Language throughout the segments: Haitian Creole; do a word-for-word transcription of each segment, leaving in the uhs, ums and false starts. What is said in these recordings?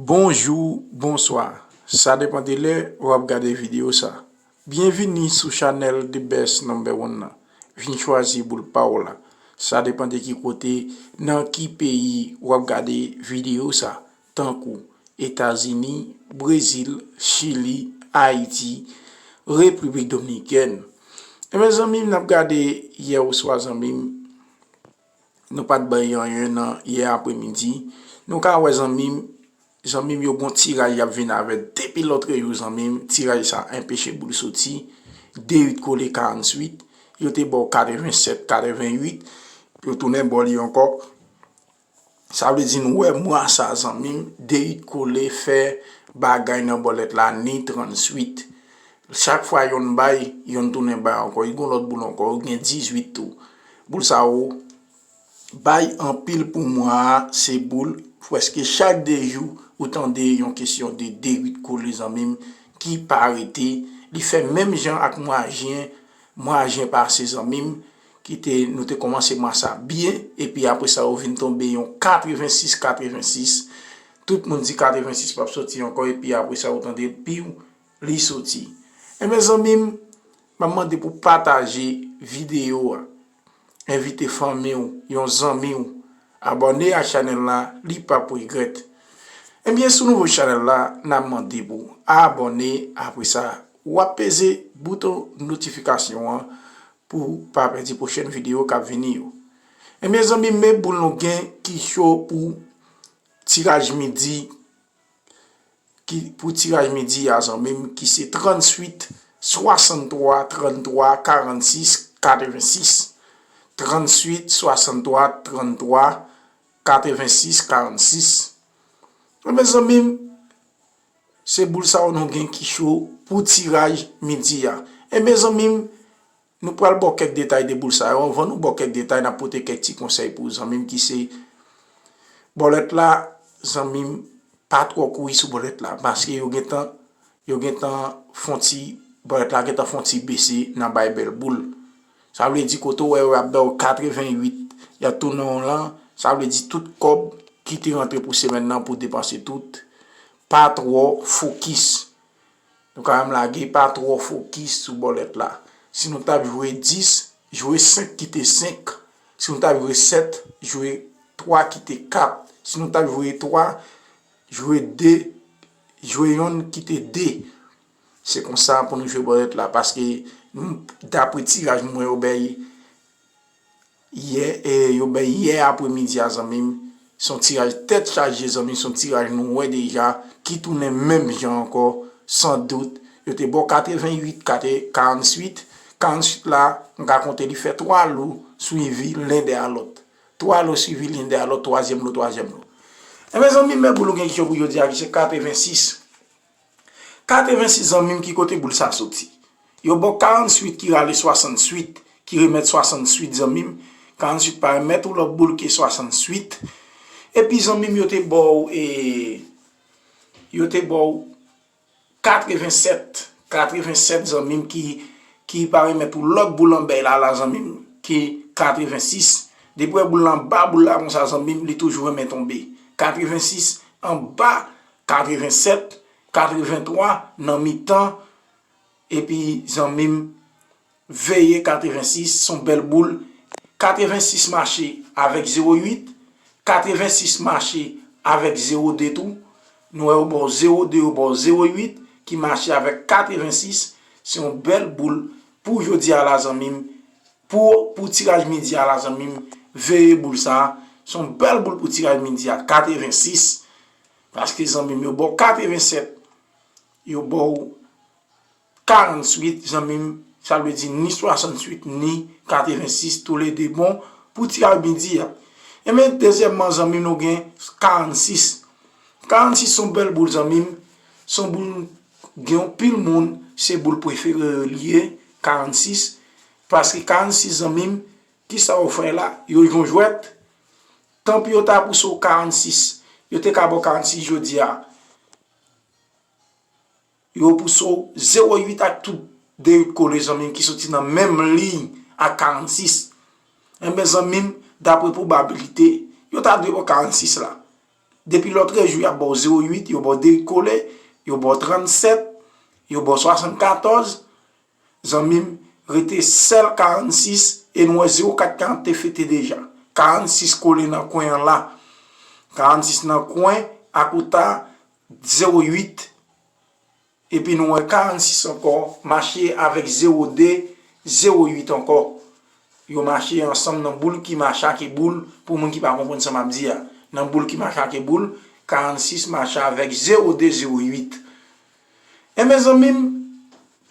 Bonjou, bonswa. Sa depann de lè w ap gade videyo sa. Byenvini sou chanèl The Best Number One nan. Vin chwazi boul pa w la. Sa depann de ki kote, nan ki peyi w ap gade videyo sa, tankou Etazini, Brezil, Chili, Ayiti, Repiblik Dominikèn. Ebyen, zanmi m, n ap gade yè oswa zanmi m, nou pa t bay anyen nan yè apremidi. Nou ka wè zanmi m, zanmi m yo gon tiraj y ap vin avè depi lòtrejou zanmi m. Tiraj sa enpeche boul soti. De uit kole karantuit. Yo te ba w katrevensèt, katrevenuit. Yo tounen ba w li ankò. Sa vle di nou wè mwa sa zanmi m, de uit kole fè bagay nan bòlèt la ni trantuit. Chak fwa yonn bay, yonn tounen bay ankò. Li gon lòt boul ankò, li gen dizuit tou. Boul sa yo bay anpil pou mwa a, se boul prèske chak de jou ou tande yon kesyon de de uit kole zanmi m ki pa rete. Li fè menm jan ak mwa jen, mwa jen pase zanmi m, ki te, nou te kòmanse mwa sa byen, epi apre sa yo vin tonbe yon katrevensis, katrevensis. Tout moun di katrevensis p ap soti ankò, epi apre sa yo tande l piw, li soti. Ebyen zanmi m, m ap mande pou pataje videyo a. Envite fanmi w, yon zanmi w, abòne a chanèl la, li p ap regrèt. Ebyen, si w nouvo chanèl la, n ap mande pou abòne, apre sa, w ap peze bouton notifikasyon an pou w pa pèdi pwochèn videyo k ap vini yo. Ebyen, zanmi m, men boul nou gen ki cho pou tiraj midi, ki, pou tiraj midi a, zanmi m, ki se trantuit, swasanntwa, tranntwa, karansis, katrevensis. Trantuit, swasanntwa, tranntwa, katrevensis, karansis. Ebyen, zanmi m, se boul sa yo nou gen ki cho pou tiraj midi a. Ebyen, zanmi m, nou pral ba w kèk detay de boul sa yo. Anvan nou ba w kèk detay, n ap pote kèk ti konsèy pou zanmi m ki se bòlèt la, zanmi m, pa twò kouri sou bòlèt la, paske yo gentan, yo gentan fon ti, bòlèt la gentan fon ti bese nan bay bèl boul. Sa vle di kote w wè yo ap ba w katrevenuit, y ap tounen w lan, sa vle di tout kòb ki te rantre pou semèn nan pou depanse tout, pa twò fokis. Nou ka menm lage, pa twò fokis sou bòlèt la. Si nou t ap jwe dis, jwe senk kite senk. Si nou t ap jwe sèt, jwe twa kite kat. Si nou t ap jwe twa, jwe de, jwe yonn kite de. Se konsa pou nou jwe bòlèt la, paske m, dapre tiraj mwen yo bay yè, e, yo bay yè apremidi a, zanmi m. Se yon tiraj tèt chaje, zanmi m, se yon tiraj nou wè deja, ki tounen menm jan ankò, san dout. Yo te ba w katrevenuit, kate, karantuit. Karantuit la, m ka konte li fè twa lo, swivi len dèyè lòt. Twa lo swivi len dèyè lòt, twazyèm lo, twazyèm lo. Ebyen, zanmi m, men boul ou gen ki cho pou jodi a, ki se katrevensis. Katrevensis, zanmi m, ki kote boul sa soti? Yo ba w karantuit ki rale swasantuit, ki remèt swasantuit, zanmi m. Karantuit pa remèt ou lòt boul ke swasantuit. Epi, zanmi m, yo te ba w, e, yo te ba w katrevensèt. Katrevensèt, zanmi m, ki, ki pa remèt ou lòt boul anbèy la, la, zanmi m, ke katrevensis. Depi w wè boul la anba boul la konsa, zanmi m, li toujou renmen tonbe. Katrevensis anba katrevensèt, katreventwa nan mitan, epi zanmi m, veye katrevensis, se yon bèl boul. Katrevensis mache avèk zewo uit, katrevensis mache avèk zewo de tou. Nou wè yo ba w zewo de, yo ba w zewo uit, ki mache avèk katrevensis. Se yon bèl boul pou jodi a la, zanmi m. Pou, pou tiraj midi a la, zanmi m, veye boul sa a. Se yon bèl boul pou tiraj midi a, katrevensis. Paske, zanmi m, yo ba w katrevensèt, yo ba w karantuit, zanmi m, sa vle di ni swasantuit, ni katrevensis, toulede bon pou tiraj midi a. Ebyen, dezyèmman, zanmi m, nou gen karansis. Karansis se yon bèl boul, zanmi m. Se yon boul, gen yon pil moun, se boul prefere yo li ye, karansis. Paske karansis, zanmi m, kisa yo fè la? Yo jwe yon jwèt. Tanpri yo ta pouse w karansis. Yo te ka ba w karansis jodi a. Yo pouse w zewo uit ak tout de uit kole, zanmi m, ki soti nan menm liy ak karansis. Enben, zanmi m, dapre pwobabilite, yo ta dwe ba w karansis la. Depi lòtrejou, y ap ba w zewo uit, yo ba w de uit kole, yo ba w trannsèt, yo ba w swasannkatòz. Zanmi m, rete sèl karannsis, e nou wè zewo kat karant te fete deja. Karannsis kole nan kwen an la. Karannsis nan kwen, akouta zewo uit. Epi nou wè karannsis ankò mache avèk zewo de, zewo uit ankò. Yo mache ansanm nan boul ki mache ak boul, pou moun ki pa konprann sa m ap di a. Nan boul ki mache ak boul, karannsis mache avèk zewo de, zewo uit. Enben, zanmi m,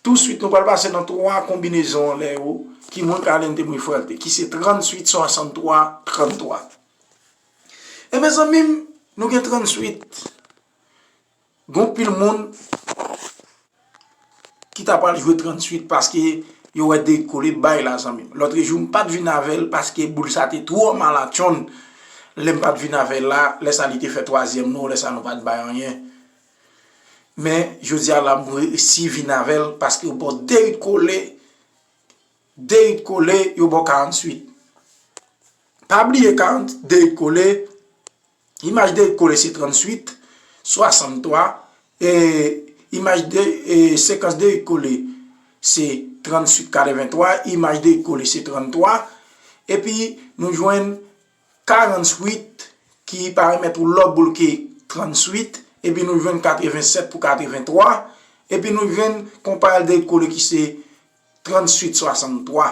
touswit nou pral pase nan twa konbinezon anlè yo, ki mwen Carlin te mwen frè l te, ki se trannswit, swasanntwa, tranntwa. Enben, zanmi m, nou gen trannswit. Gon pil moun ki ta pral jwe trannswit paske yo wè de uit kole bay la, zanmi m. Lòtrejou, m pa t vin avè l paske boul sa te twò malatchonn. Lè m pa t vin avè l la, lè sa li te fè twazyèm nou, lè sa nou pa t bay anyen. Men, jodi a la, m resi vin avè l paske yo ba w de uit kole, de uit kole, yo ba w karannwit. Pa bliye karant, de uit kole, imaj de uit kole se trannswit, swasanntwa, e imaj de, e sekans de uit kole se trannswit, katrevenntwa, imaj de uit kole se tranntwa, epi nou jwenn karannwit ki paramèt ou lòboul ke trannswit, epi nou jwenn katrevensèt pou katrevenntwa, epi nou jwenn konpayèl de uit kole ki se trannswit swasanntwa.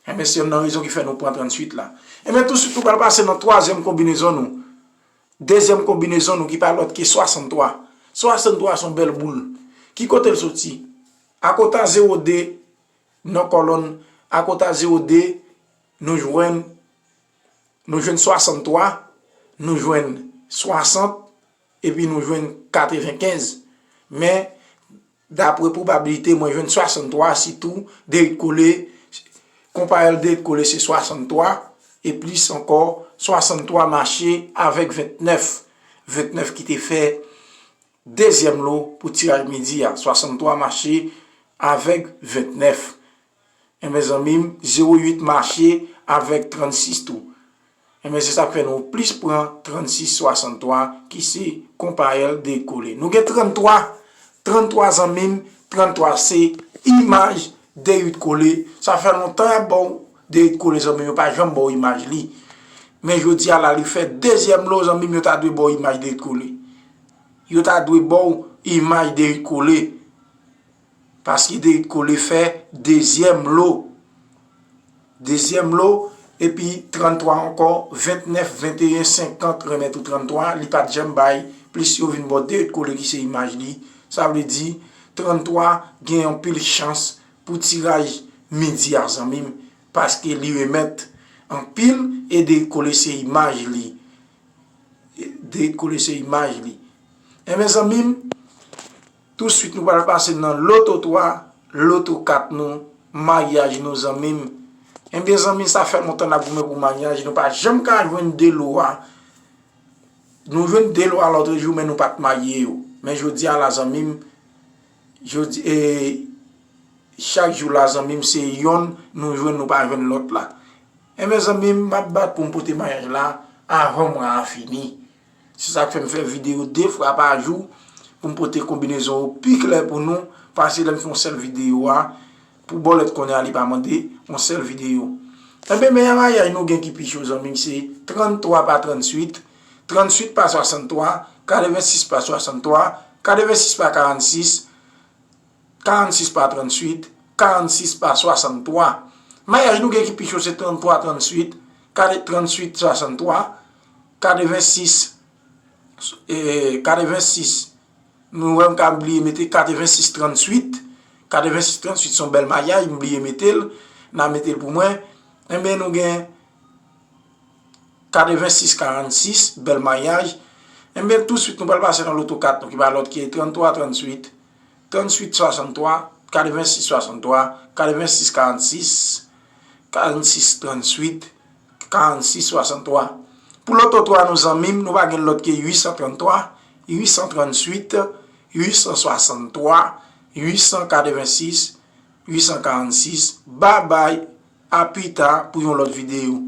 Enben, se youn nan rezon ki fè nou pran trannswit la. Enben, touswit, nou pral pase nan twazyèm konbinezon nou. Dezyèm konbinezon nou ki pa lòt ke swasanntwa. Swasanntwa se yon bèl boul. Ki kote l soti? Akota zewo de, nan kòlòn akota zewo de, nou jwenn, nou jwenn swasanntwa, nou jwenn swasant, epi nou jwenn katrevenkenz. Men, dapre pwobabilite, mwen jwenn swasanntwa, sitou de uit kole, konpayèl de uit kole se swasanntwa, e plis ankò, swasanntwa mache avèk ventnèf. Ventnèf ki te fè dezyèm lo pou tiraj midi a. Swasanntwa mache avèk ventnèf. Enben, zanmi m, zewo uit mache avèk trannsis tou. Enben, se sa k fè nou plis pran trannsis swasanntwa, ki se konpayèl de uit kole. Nou gen tranntwa. Tranntwa, zanmi m, tranntwa se imaj de uit kole. Sa fè lontan y ap ba w de uit kole, zanmi m, yo pa janm ba w imaj li. Men jodi a la, li fè dezyèm lo, zanmi m, yo ta dwe ba w imaj de uit kole. Yo ta dwe ba w imaj de uit kole. Paske de uit kole fè dezyèm lo. Dezyèm lo, epi tranntwa ankò, ventnèf, venteyen, senkant, remèt ou tranntwa, li pa t janm bay, plis yo vin ba w de uit kole ki se imaj li. Sa vle di, tranntwa gen anpil chans pou tiraj midi a, zanmi m, paske li remèt anpil, e de uit kole se imaj li. De uit kole se imaj li. Enben, zanmi m, touswit nou pral pase nan loto twa, loto kat nou, maryaj nou, zanmi m. Enben, zanmi, sa fè lontan n ap goumen pou maryaj, nou pa janm ka jwenn de lo a. Nou jwenn de lo a lòtrejou, men nou pa t marye yo. Men jodi a la, zanmi m, jodi, e, chak jou la, zanmi m, se yonn nou jwenn, nou pa jwenn lòt la. Enben, zanmi m, m ap bat pou m pote maryaj la avan mwa a fini. Se sa k fè m fè videyo de fwa pa jou pou m pote konbinezon yo pi klè pou nou, pase lè m fè yon sèl videyo a, pou bòlèt konnen a li pa mande yon sèl videyo. Enben, meyè maryaj nou gen ki pi cho, zanmi m, se tranntwa pa trannwit, trannwit pa swasanntwa, katrevensis pa swasanntwa, katrevensis pa karannsis, karannsis pa trannwit, karannsis pa swasanntwa. Maryaj nou gen ki pi cho se tranntwa trannwit, kat-, trannwit swasanntwa, katrevensis, e, katrevensis. Nou wè m ka bliye mete katrevensis trannwit. Katrevensis trannwit se yon bèl maryaj, m bliye mete l. N a mete l pou mwen. Enben, nou gen katrevensis karannsis, bèl maryaj. Enben, touswit, nou pral pase nan loto kat nou, ki pa lòt ke tranntwa trannwit, trannwit swasanntwa, katrevensis swasanntwa, katrevensis karannsis, karannsis trannwit, karannsis swasanntwa. Pou loto twa nou, zanmi m, nou pa gen lòt ke uit san tranntwa, uit san trannwit, uit san swasanntwa, uit san katrevensis, uit san karannsis. Babay, a pita pou yon lòt videyo.